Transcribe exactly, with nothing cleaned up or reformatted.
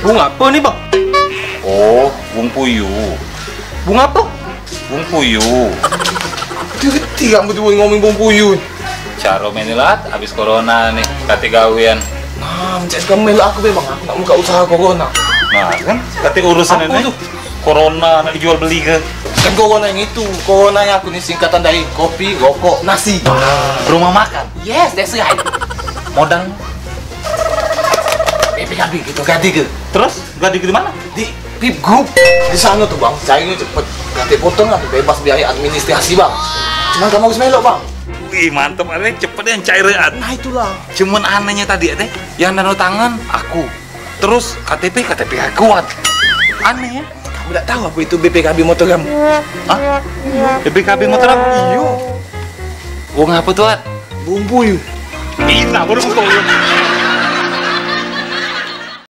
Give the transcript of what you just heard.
Bung apo ni, Bang? Oh, bung puyu. Bung apo? Bung puyu. Ngerti kamu tu ngomong bung puyu. Caro main lat, habis corona ni, kate gawean. Nah, mencet kamu melok aku memang, aku nak buka usaha corona. Nah, kan? Kate urusan ini. Corona nak dijual beli ke? Kan corona yang itu, corona yang aku ni singkatan dari kopi, rokok, nasi. Rumah makan? Yes, that's right. Modal? B P K B gitu. Gadi ke? Terus? Gadi ke di mana? Di Pip Group. Di sana tuh, Bang, cairnya cepet. Kate potong lah, bebas biaya administrasi, Bang. Cuman kamu harus melok, Bang. Wih, mantep, are cepet yang cairan. Nah, itulah. Cuman anehnya tadi, teh, yang tanda tangan aku. Terus K T P, K T P gak kuat. Aneh ya? Kamu tak tahu apa itu B P K B motor kamu? Hah? B P K B motor aku? Iyo. Wong apa tuh, At? Bumbu yuk. Ina baru kau.